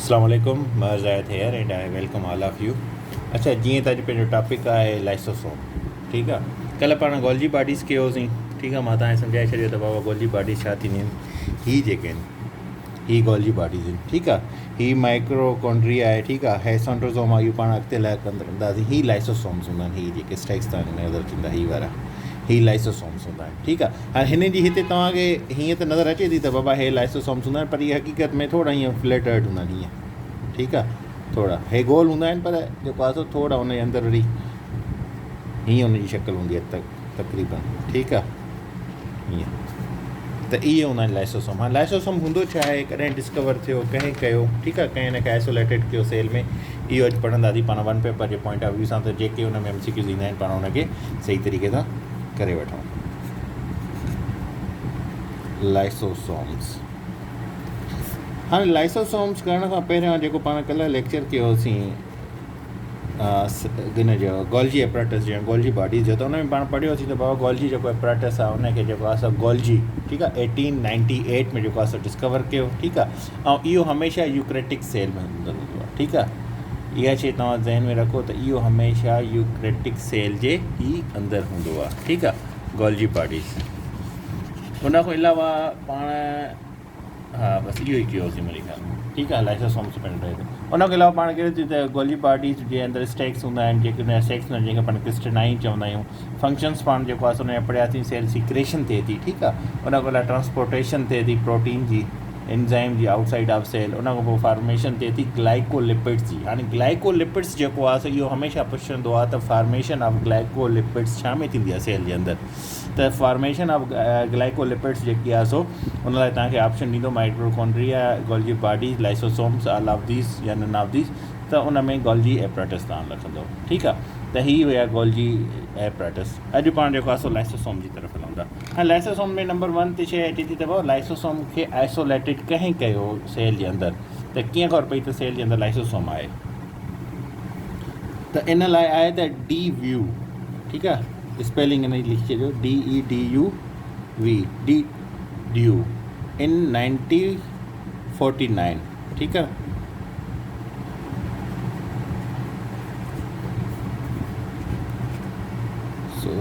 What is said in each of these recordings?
اسلام عليڪم مان Zahid here and I welcome all of you اڇا جيئن ته اڄ پنهنجو ٽاپڪ آهي لائسوسوم ٺيڪ آ ڪلهه پاڻ گولجي باڊيز ڪيوسين ٺيڪ آ مان تهان کي سمجهائي ڇڏيو ته بابا گولجي باڊيز ڇا ٿينديون آهن هي جيڪي آهن هي گولجي باڊيز آهن ٺيڪ آ هي مائڪروڪونڊريا آهي ٺيڪ آ هي سانٽوزوم آ اهو پاڻ اڳتي لاء ڪنداسين هي لائسوسومز هوندا آهن هي جيڪي اسٽيڪس تهان کي نظر اچن ٿا هي وارا هي لائسوسومز هوندا آهن ٺيڪ آ هاڻي هنن جي هتي توهان کي هيئن ته نظر اچي ٿي ته بابا هي لائسوسومز هوندا آهن پر اهي حقيقت ۾ ٿورا هيئن فليٽرڊ هوندا آهن هيئن ٺيڪ آ ٿورا هي گول هوندا آهن پر جيڪو آهي سو ٿورا ان جي اندر وري هيئن ان جي شڪل هوندي آهي تقريبن ٺيڪ آ هيئن ته اهي هوندا آهن لائسوسوم هاڻي لائسوسوم هوندو ڇا آهي ڪڏهن ڊسڪور ٿيو ڪنهن ڪيو ٺيڪ آ ڪنهن هن کي آئسوليٽيڊ ڪيو سيل ۾ اهو اڄ پڙهنداسين پاڻ ون پيپر جي پوائنٽ آف ويو سان ته جيڪي ان ۾ ايم سي ڪيوز ايندا آهن پاڻ ان کي صحيح طريقي سان ڪري وٺون. لائسوسومز هاڻي لائسوسومز ڪرڻ کان پهريان جيڪو پاڻ ڪلهه ليڪچر ڪيو هوسين ان جو گولجي ايپراٽس جو گولجي باڊي جو ته ان ۾ پاڻ پڙهيوسين ته بابا گولجي جيڪو ايپراٽس آهي ان کي جيڪو آهي سو گولجي ٺيڪ آهي ايٽين نائنٽي ايٽ ۾ جيڪو آهي سو ڊسڪور ڪيو ٺيڪ آهي ۽ اهو هميشه يوڪريٽڪ سيل ۾ هوندو آهي ٺيڪ آهي اها شيء توهان ذهن ۾ رکو ته اهو هميشه يوڪريٽڪ سيل جي ئي اندر هوندو آهي ٺيڪ آهي گولجي باڊيز ان کان علاوه پاڻ ها بس اهو ئي ڪيوسين منهنجي خيال ۾ ٺيڪ آهي لائسوسومس پڻ رهي ٿو ان کان علاوه پاڻ ڪهڙي ٿي ته گولجي باڊيز جي اندر اسٽيڪس هوندا آهن جيڪي ان جا اسٽيڪس هوندا آهن جنهن کي پاڻ ڪرسٽنائين چوندا آهيون فنڪشنس پاڻ جيڪو آهي سو ان جا پڙهياسين سيل سيڪريشن ٿئي ٿي ٺيڪ آهي ان کان علاوه ٽرانسپورٽيشن ٿئي ٿي پروٽين جي انزائم جي آئوٽ سائيڊ آف سيل ان کان پوء فارميشن ٿئي ٿي گلائڪولپڊس جي هاڻي گلائڪولپڊس جيڪو آهي سو اهو هميشه پڇندو آهي ته فارميشن آف گلائڪولپڊس ڇا ۾ ٿيندي آهي سيل جي اندر ته فارميشن آف گلائڪولپڊس جيڪي آهي سو ان لاء توهان کي آپشن ڏيندو mitochondria Golgi bodies lysosomes all of these يا نن آف these ته ان ۾ گولجي ايپراٽس توهان لکندو ٺيڪ آهي ته هي هيا گولجي ايپراٽس اڄ پاڻ جيڪو آهي سو لائسوسوم جي طرف هلون ٿا هاڻي لائسوسوم ۾ نمبر ون تي شيء اچي ٿي ته ڀاء لائسوسوم کي آئسوليٽيڊ ڪنهن ڪيو سيل جي اندر ته ڪيئن خبر پئي ته سيل جي اندر لائسوسوم آهي ته ان لاء آهي ته ڊي ويو ٺيڪ آهي اسپيلنگ ان جي لکي ڇڏيو D E D U V de Duve in 1949 ٺيڪ آهي سو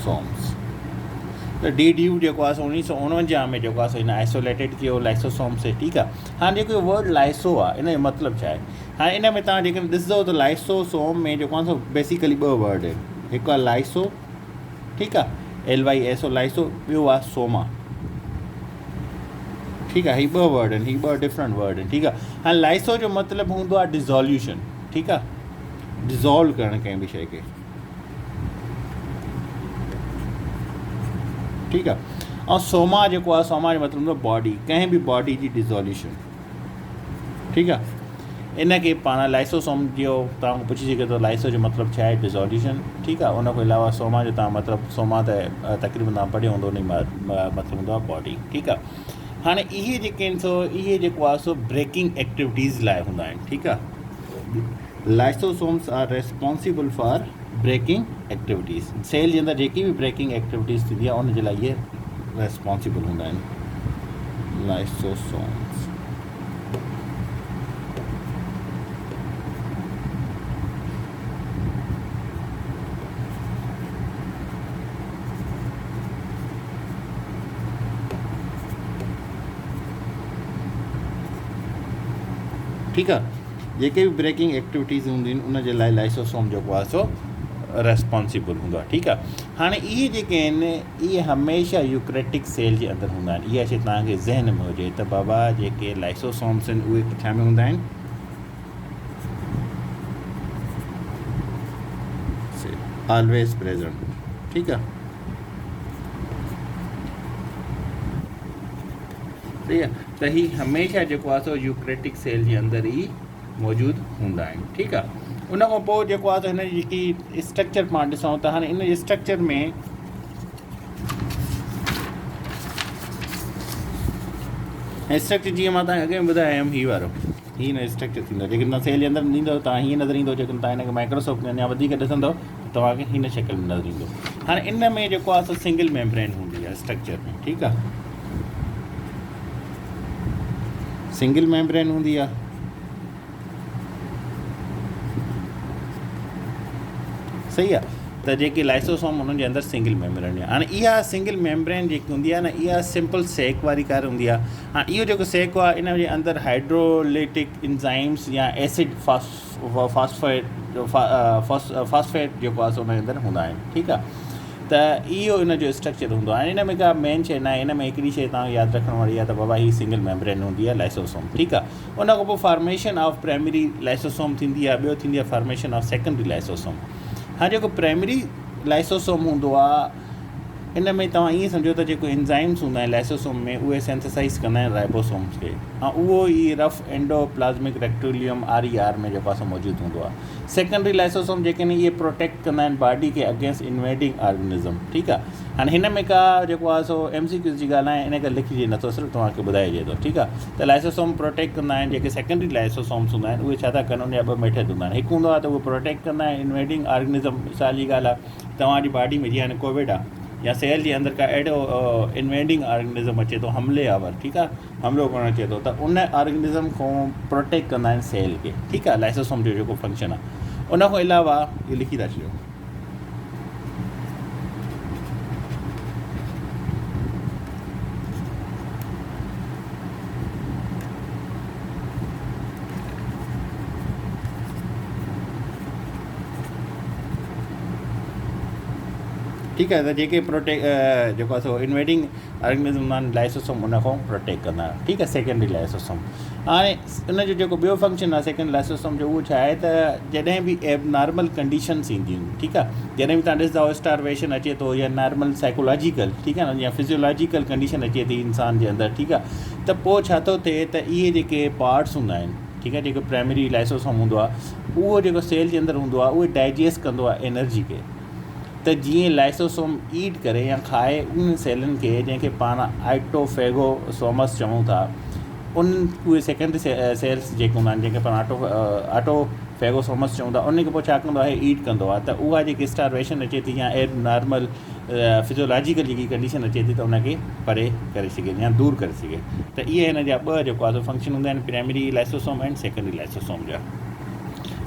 سومز ته ڊي ڊيو جيڪو آهي سو اوڻيهه سو اوڻونجاهه ۾ جيڪو آهي سو هن آئسوليٽيڊ ڪيو لائسوسومز کي ٺيڪ آهي هاڻي جيڪو ورڊ لائسو آهي ان جو مطلب ڇا آهي هاڻي ان ۾ توهان جيڪڏهن ڏسندو ته لائسوسوم ۾ جيڪو آهي سو بيسيڪلي ٻه ورڊ آهن هڪ آهي لائسو ٺيڪ آهي L Y S O lyso ٻيو آهي سوما ٺيڪ آهي هي ٻه ورڊ آهن هي ٻه ڊفرنٽ ورڊ آهن ٺيڪ آهي هاڻي لائسو جو مطلب هوندو آهي ڊزوليوشن ٺيڪ آهي ڊزالو ڪرڻ ڪنهن به شيء کي ٺيڪ آ ۽ سوما جيڪو آ سوما جو مطلب هوندو باڊي ڪنهن به باڊي جي ڊزوليوشن ٺيڪ آ ان کي پاڻ لائسوسوم جو توهان کان پڇي سگهي ٿو لائسو جو مطلب ڇا آهي ڊزوليوشن ٺيڪ آ ان کان علاوه سوما جو توهان مطلب سوما ته تقريبن توهان پڙهيو هوندو ان مطلب هوندو آ باڊي ٺيڪ آ هاڻي اهي جيڪي آهن سو اهي جيڪو آ سو بريڪنگ ايڪٽيوٽيز لاء هوندا آهن ٺيڪ آ lysosomes are responsible for breaking activities cell جي اندر جيڪي به بريڪنگ ايڪٽيوٽيز ٿيندي آهي ان جي لاء اهي ريسپانسبل هوندا آهن لائسوسومز ٺيڪ آهي جيڪي به بريڪنگ ايڪٽيوٽيز هونديون آهن ان جي لاء لائسوسوم جيڪو آهي سو ريسپانسبل هوندو آهي ٺيڪ آهي هاڻي اهي جيڪي آهن اهي هميشه يوڪريٽڪ سيل جي اندر هوندا آهن اها شي توهان کي ذهن ۾ هجي ته بابا جيڪي لائسوسومس آهن اهي ڇا ۾ هوندا آهن آلويز پريزنٽ ٺيڪ آهي صحيح آهي ته هي هميشه جيڪو آهي سو يوڪريٽڪ سيل جي اندر ئي موجود هوندا آهن ٺيڪ آهي ان کان پوء جيڪو آهي سو هن جي جيڪي اسٽرڪچر پاڻ ڏسون ته هاڻي ان جي اسٽرڪچر ۾ اسٽرڪچر جيئن مان تهان کي اڳ ۾ ٻڌايو هيم هي وارو هي هن اسٽرڪچر ٿيندو جيڪڏهن تهان سيل جي اندر ايندو تهان هيئن نظر ايندو جيڪڏهن تهان هن کي مائڪروسڪوپ ۾ اڃا وڌيڪ ڏسندو ته توهان کي هن شڪل ۾ نظر ايندو هاڻي ان ۾ جيڪو آهي سو سنگل ميمبرين هوندي آهي اسٽرڪچر ۾ ٺيڪ آهي. سنگل ميمبرين هوندي آهي. صحيح آهي ته جيڪي لائسوسوم انهن جي اندر سنگل ميمبرين هوندي آهي. هاڻي اها سنگل ميمبرين جيڪي هوندي آهي نه اها سمپل سيڪ واري ڪار هوندي آهي. هاڻي اهو جيڪو سيڪ آهي ان جي اندر هائڊروليٽڪ انزائمس يا ايسڊ فاسفيٽ فاسفيٽ جيڪو آهي سو ان جي اندر هوندا آهن. ٺيڪ آهي ته اهو ان جو اسٽرڪچر هوندو آهي. هاڻي ان ۾ ڪا مين شيء ناهي. ان ۾ هڪڙي شيء توهان کي ياد رکڻ واري آهي ته بابا هي سنگل ميمبرين هوندي آهي لائسوسوم. ٺيڪ آهي ان کان پوء فارميشن آف پرائمري لائسوسوم ٿيندي آهي، ٻيو ٿيندي آهي فارميشن آف سيڪنڊري لائسوسوم. هاڻي جيڪو پرائمري لائسوسوم هوندو آهي ان ۾ توهان ائين سمجهو ته جيڪو انزائمس هوندا آهن لائسوسوم ۾ اهي سينٿسائز ڪندا آهن رائبوسومس کي ۽ اهو ئي رف اينڊوپلازمڪ ريڪٽوليم آر اي آر ۾ جيڪو آهي سو موجود هوندو آهي. سيڪنڊري لائسوسوم جيڪي آهن اهي پروٽيڪٽ ڪندا آهن باڊي کي اگينسٽ انويڊنگ آرگنزم. ٺيڪ آهي هاڻي هن ۾ ڪا جيڪو آهي سو ايم سي ڪيوز جي ڳالهه آهي ان ڪري لکجي نٿو صرف توهان کي ٻڌائجي ٿو. ٺيڪ آهي ته لائسوسوم پروٽيڪٽ ڪندا آهن جيڪي سيڪنڊري لائسوسومس هوندا آهن اهي ڇا ٿا ڪن ان جا ٻه ميٿڊ هوندا آهن هڪ هوندو آهي ته اهي پروٽيڪٽ ڪندا آهن انويڊنگ آرگنزم. مثال جي ڳالهه آهي توهان جي باڊي ۾ جيئن هاڻي ڪووڊ آهي يا سيل جي اندر ڪا اهڙو انويڊنگ آرگنزم اچي ٿو حملي آور، ٺيڪ آهي حملو ڪرڻ اچي ٿو ته ان آرگنزم کان پروٽيڪٽ ڪندا آهن سيل کي. ٺيڪ آهي لائسوسوم جو جيڪو فنڪشن آهي ان کان علاوه اهو لکي ٿا ڇڏيو. ٺيڪ آهي ته جيڪي پروٽي جيڪو آهي سو انويڊنگ آرگنزم هوندا آهن لائسوسوم ان کان پروٽيڪٽ ڪندا آهن. ٺيڪ آهي سيڪنڊري لائسوسوم. هاڻي ان جو جيڪو ٻيو فنڪشن آهي سيڪنڊ لائسوسوم جو اهو ڇا آهي ته جڏهن به ايب نارمل ڪنڊيشنس اينديون آهن. ٺيڪ آهي جڏهن به تان ڏسندا آهيو اسٽارويشن اچي ٿو يا نارمل سائيڪولاجيڪل ٺيڪ آهي نه يا فزيولاجيڪل ڪنڊيشن اچي ٿي انسان جي اندر. ٺيڪ آهي ته پوء ڇا ٿو ٿئي ته اهي جيڪي پارٽس هوندا آهن ٺيڪ آهي جيڪو پرائمري لائسوسوم هوندو آهي اهو جيڪو سيل جي اندر هوندو آهي اهو ڊائجيسٽ ڪندو آهي انرجي کي ته جيئن لائسوسوم ايٽ ڪري يا کائي انهن سيلن کي جنهن کي پاڻ آئٽوفيگوسومس چئون ٿا ان اهي سيڪنڊري سيلس جيڪي هوندا آهن جنهن کي پاڻ آٽو آٽوفيگوسومس چئون ٿا ان کي پوء ڇا ڪندو آهي ايٽ ڪندو آهي ته اها جيڪي اسٽارويشن اچي ٿي يا ايب نارمل فزيولاجيڪل جيڪي ڪنڊيشن اچي ٿي ته ان کي پري ڪري سگهي يا دور ڪري سگهي ته اهي هن جا ٻه جيڪو آهي سو فنڪشن هوندا آهن پرائمري لائسوسوم ۽ سيڪنڊري لائسوسوم جا.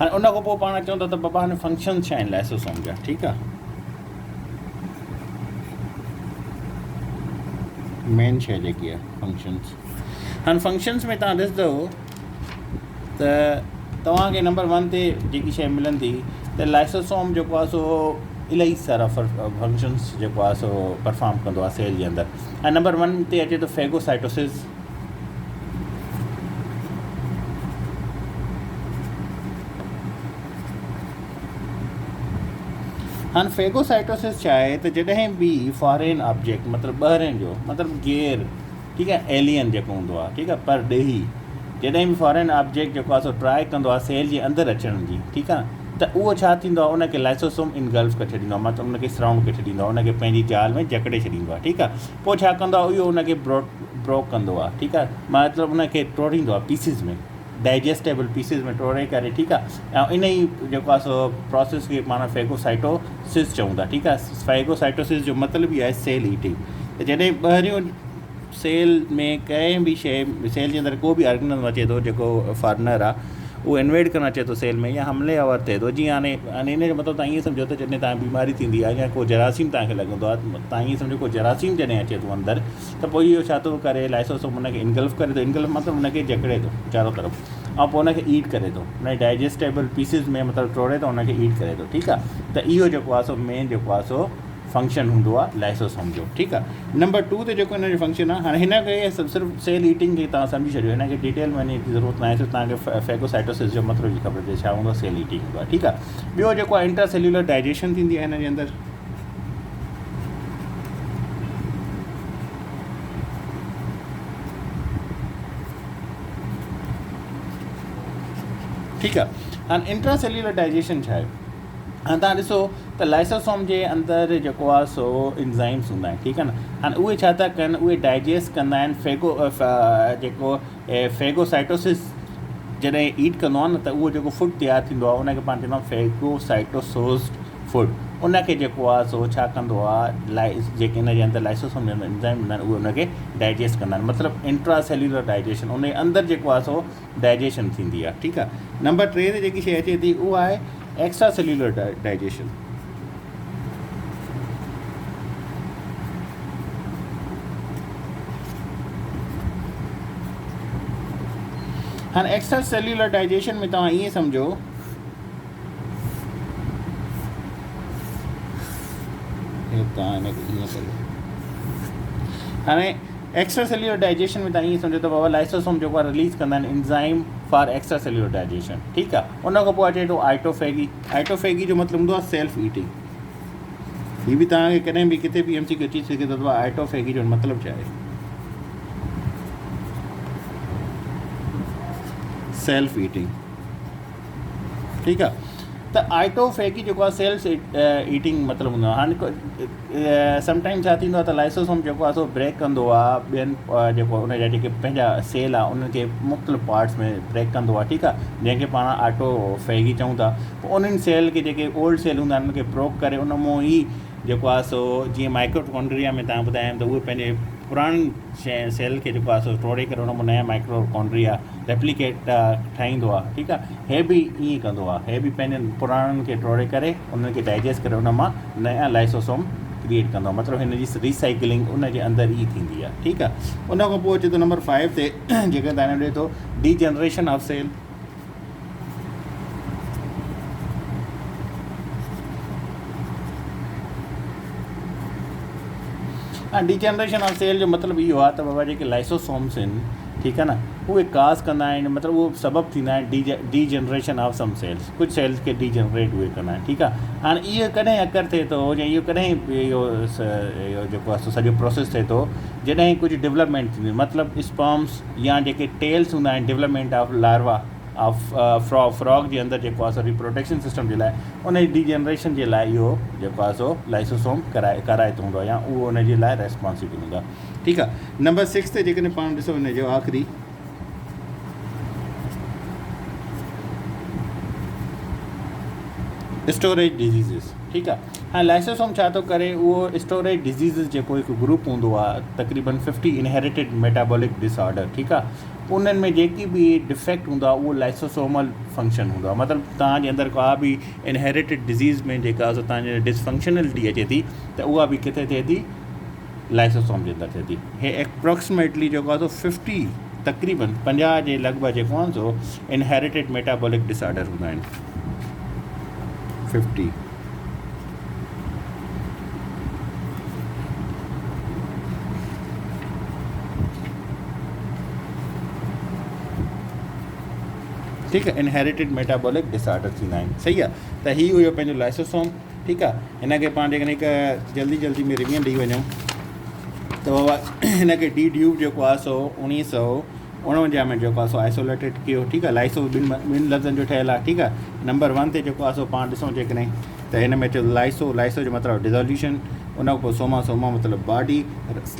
هاڻي ان کان پوء پاڻ چون ٿا ته بابا هاڻي فنڪشن ڇا آهن لائسوسوم جا. ٺيڪ آهي مين شي جيڪي آهي فنڪشنس. هاڻي فنڪشنس ۾ تان ڏسندو ته توهان کي نمبر 1 تي جيڪي شي ملندي ته لائسوسوم جيڪو آهي سو الاهي سارا فنڪشنس جيڪو آهي سو پرفارم ڪندو آهي سيل جي اندر. ۽ نمبر 1 تي اچي ٿو فيگوسائٽوسز. هاڻ فيگوسائٽوسز ڇا آهي ته جڏهن به فارين آبجيڪٽ مطلب ٻاهرين جو مطلب غير ٺيڪ آهي ايلين جيڪو هوندو آهي ٺيڪ آهي پرڏيهي جڏهن به فارين آبجيڪٽ جيڪو آهي سو ٽرائي ڪندو آهي سيل جي اندر اچڻ جي ٺيڪ آهي ته اهو ڇا ٿيندو آهي ان کي لائسوسوم انگلف ڪري ڇڏيندو آهي مطلب ان کي سرائونڊ ڪري ڇڏيندو آهي ان کي پنهنجي جال ۾ جڪڙي ڇڏيندو آهي ٺيڪ آهي پوء ڇا ڪندو آهي اهو ان کي بروڪ ڪندو آهي ٺيڪ آهي مطلب ان کي ٽوڙيندو آهي پيسز ۾ ڊائجسٽيبل پيسز ۾ ٽوڙي ڪري ٺيڪ آهي ۽ ان ئي جيڪو آهي سو پروسيس کي پاڻ فيگوسائٽوسز چئون ٿا ٺيڪ آهي فيگوسائٽوسز جو مطلب ئي آهي سيل ايٽنگ ته جڏهن ٻاهريون سيل ۾ ڪنهن به شيء سيل جي اندر ڪو به آرگنزم اچي ٿو جيڪو فارنر آهي اهو انويڊ ڪرڻ اچي ٿو سيل ۾ يا حملي آور ٿئي ٿو جيئن هاڻي هاڻي ان جو مطلب تان ائين سمجهو ته جڏهن تان بيماري ٿيندي آهي يا ڪو جراثيم تان کي لڳندو آهي تان ائين سمجهو ڪو جراثيم جڏهن اچي ٿو اندر ته پوء اهو ڇا ٿو ڪري لائسوسوم ان کي انگلف ڪري ٿو انگلف مطلب ان کي جڪڙي ٿو چارو طرف ۽ پوء ان کي ايٽ ڪري ٿو ان جي ڊائجسٽيبل پيسز ۾ مطلب ٽوڙي ٿو ان کي ايٽ ڪري ٿو ٺيڪ آهي ته اهو جيڪو آهي سو مين جيڪو آهي سو فنڪشن هوندو آهي لائسوسوم جو ٺيڪ آهي نمبر 2 تي جيڪو ان جو فنڪشن آهي هاڻي هن کي صرف سيل ايٽنگ کي توهان سمجهي ڇڏيو هن کي ڊيٽيل ۾ وڃڻ جي ضرورت ناهي صرف توهان کي فيگوسائٽوسس جو مطلب جي خبر پئي ڇا هوندو آهي سيل ايٽنگ هوندو آهي ٺيڪ آهي ٻيو جيڪو آهي انٽرا سيلولر ڊائجيشن ٿيندي آهي هن جي اندر ٺيڪ آهي هاڻي انٽرا سيلولر ڊائجيشن ڇا آهي هاڻي توهان ڏسو ته لائسوسوم جي اندر جيڪو آهي سو انزائمس هوندا آهن ٺيڪ آهي نه هاڻي اهي ڇا ٿا ڪن اهي ڊائجيسٽ ڪندا آهن فيگو جيڪو فيگوسائٽوسس جڏهن ايٽ ڪندو آهي نه ته اهو جيڪو فوڊ تيار ٿيندو آهي ان کي پاڻ چوندا آهيون فيگوسائٽوسوزڊ فوڊ ان کي جيڪو آ سو ڇا ڪندو آ لائس جيڪي ان جي اندر لائسوسوم جي اندر انزائم هوندا آهن اهي ان کي ڊائجيسٽ ڪندا آهن مطلب انٽرا سيلولر ڊائجيشن ان جي اندر جيڪو آ سو ڊائجيشن ٿيندي آ ٺيڪ آ نمبر 3 تي جيڪي شي اچي ٿي اها آهي ايڪسٽرا سيلولر ڊائجيشن. هاڻي ايڪسٽرا سيلولر ڊائجيشن ۾ توهان ائين سمجهو هاڻي ايڪسٽرا سيلولر ڊائجيشن ۾ توهان ائين سمجهو ته بابا لائسوسوم جيڪو آهي رليز ڪندا آهن enzyme for extra cellular digestion ٺيڪ آهي ان کان پوء اچي ٿو آئٽوفيگي. آئٽوفيگي جو مطلب هوندو آهي سيلف ايٽنگ. هي به توهان کي ڪڏهن به ڪٿي به ايم سي ڪيو اچي سگهي ٿو ته آئٽوفيگي جو مطلب ڇا آهي. سيلف ايٽنگ ٺيڪ آهي ته آئٽوفيگي جيڪو آهي سيلف ايٽنگ مطلب هوندو آهي. هاڻي سم ٽائيم ڇا ٿيندو آهي ته لائسوسوم جيڪو آهي سو بريڪ ڪندو آهي ٻين جيڪو ان جا جيڪي پنهنجا سيل آهي انهن کي مختلف پارٽس ۾ بريڪ ڪندو آهي ٺيڪ آهي جنهن کي پاڻ آٽو فيگي چئون ٿا پوء انهن سيل کي جيڪي اولڊ سيل هوندا آهن انهن کي بروڪ ڪري ان مون ئي جيڪو آهي سو جيئن مائڪروڪونڊريا ۾ تان ٻڌايم ته اهي پنهنجي پراڻن سيل کي جيڪو آهي سو ٽوڙي ڪري ان مان نيا مائڪروڪونڊريا ريپليڪيٽ ٺاهيندو آهي ٺيڪ آهي هي به ائين ڪندو آهي هي به پنهنجن پراڻن کي ٽوڙي ڪري انهن کي ڊائجيسٽ ڪري ان مان نيا لائسوسوم ڪريئيٽ ڪندو آهي مطلب هن جي ريسائيڪلنگ ان جي اندر ئي ٿيندي آهي ٺيڪ آهي ان کان پوء اچي ٿو نمبر 5 تي جيڪڏهن تان ڏي ٿو ڊي جنريشن آف سيل. ها degeneration of cell جو مطلب اهو آهي ته بابا جيڪي لائسوسومس آهن ٺيڪ آهي نه اهي ڪاز ڪندا آهن مطلب اهو سبب ٿيندا آهن D generation of SIM sales ڪجهه سيلس کي ڊي جنريٽ اهي ڪندا آهن ٺيڪ آهي هاڻي اهو ڪڏهن اڪر ٿئي ٿو يا اهو ڪڏهن اهو اهو جيڪو آهي سو سڄو پروسيس ٿئي ٿو جڏهن ڪجهه ڊولپمينٽ ٿيندي مطلب اسپرمس يا جيڪي ٽيلس هوندا آهن development of larva of frog جي اندر جيڪو آهي سو ريپروڊڪشن سسٽم جي لاء ان جي ڊي جنريشن جي لاء اهو جيڪو آهي سو لائسوسوم ڪرائي ڪارائتو هوندو آهي يا اهو ان جي لاء ريسپانسبل هوندو آهي ٺيڪ آهي نمبر 6 تي جيڪڏهن پاڻ ڏسو ان جو آخري اسٽوريج ڊزيزز ٺيڪ آهي هاڻي لائسوسوم ڇا ٿو ڪري اهو اسٽوريج ڊزيزز جيڪو هڪ گروپ هوندو آهي تقريبن 50 انهيريٽيڊ ميٽابولڪ ڊس آرڊر ٺيڪ آهي انهن ۾ جيڪي به ڊفيڪٽ هوندو آهي اهو لائسوسومل فنڪشن هوندو آهي مطلب توهان جي اندر ڪا به انهيريٽيڊ ڊزيز ۾ جيڪا سو توهان جي ڊسفنڪشنلٽي اچي ٿي ته اها به ڪٿي ٿئي ٿي لائسوسوم جي اندر ٿئي ٿي. هي ايپروڪسيميٽلي جيڪو آهي سو 50 تقريبن 50 جي لڳ ڀڳ جيڪو آهي سو انهيريٽيڊ ميٽابولڪ ڊس آرڊر هوندا آهن 50. ٺيڪ آهي انهيريٽيڊ ميٽابولڪ ڊس آرڊر ٿيندا آهن صحيح آهي ته هي هيو پنهنجو لائسوسوم ٺيڪ آهي هن کي پاڻ جيڪڏهن هڪ جلدي جلدي ۾ ريويزن ڏئي وڃون ته بابا هن کي ڊي ڊيوب جيڪو آهي سو 1949 ۾ جيڪو آهي سو آئسوليٽيڊ ڪيو ٺيڪ آهي لائسو ٻن ٻن لفظن جو ٺهيل آهي ٺيڪ آهي نمبر 1 تي جيڪو آهي سو پاڻ ڏسون جيڪڏهن ته هن ۾ اچي ٿو لائسو، لائسو جو مطلب ڊزوليوشن، ان کان پوء سوما، سوما مطلب باڊي،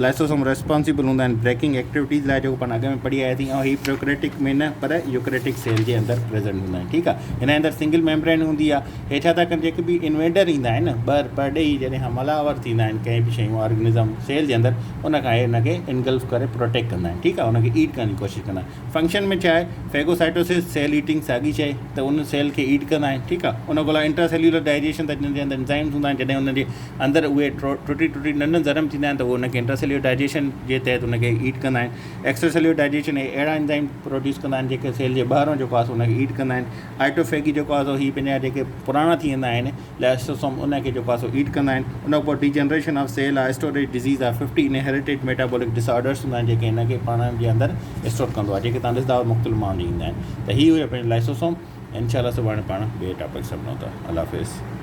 لائسوسوم ريسپانسبل هوندا آهن بريڪنگ ايڪٽيوٽيز لاء جيڪو پاڻ اڳ ۾ پڙهي آياسين ۽ هي پروڪريٽڪ ۾ نه پر يوڪريٽڪ سيل جي اندر پريزنٽ هوندا آهن ٺيڪ آهي هن جي اندر سنگل ميمبرين هوندي آهي هي ڇا ٿا ڪن جيڪي به انويڊر ايندا آهن نه ٻر پرڏيهي جڏهن حمله آور ٿيندا آهن ڪنهن به شيون آرگنزم سيل جي اندر ان کان هي ان کي انگلف ڪري پروٽيڪٽ ڪندا آهن ٺيڪ آهي ان کي ايٽ ڪرڻ جي ڪوشش ڪندا آهن فنڪشن ۾ ڇا آهي فيگوسائٽوسس سيل ايٽنگ ساڳي شيء ته ان سيل کي ايٽ ڪندا آهن ٺيڪ آهي ان کان علاوه انٽرا سيلولر ڊائجيشن ته جن جي اندر انزائمز هوندا آهن جڏهن انهن جي اندر اهي ٽٽي ٽٽي ننڍن ذرن ٿيندا آهن ته اهي ان کي انٽرا سيلولر ڊائجيشن جي تحت ان کي ايٽ ڪندا آهن ايڪسٽرا سيلولر ڊائجيشن اهي اهڙا انزائم پروڊيوس ڪندا آهن جيڪي سيل جي ٻاهران جيڪو آهي سو ان کي ايٽ ڪندا آهن آئٽوفيگي جيڪو آهي سو هي پنهنجا جيڪي پراڻا ٿي ويندا آهن لائسوسوم ان کي جيڪو آهي سو ايٽ ڪندا آهن ان کان پوء ڊيجنريشن آف سيل آهي اسٽوريج ڊزيز آهي 50 انهيريٽيڊ ميٽابولڪ ڊس آرڊرس هوندا آهن جيڪي هن کي پاڻ جي اندر اسٽور ڪندو آهي جيڪي تان ڏسندا آهيو مختلف ماڻهن جي ايندا آهن ته هي هيو پنهنجو لائسوسوم انشاء الله سڀاڻي پاڻ ٻئي ٽاپڪ سان ملون ٿا الله حافظ.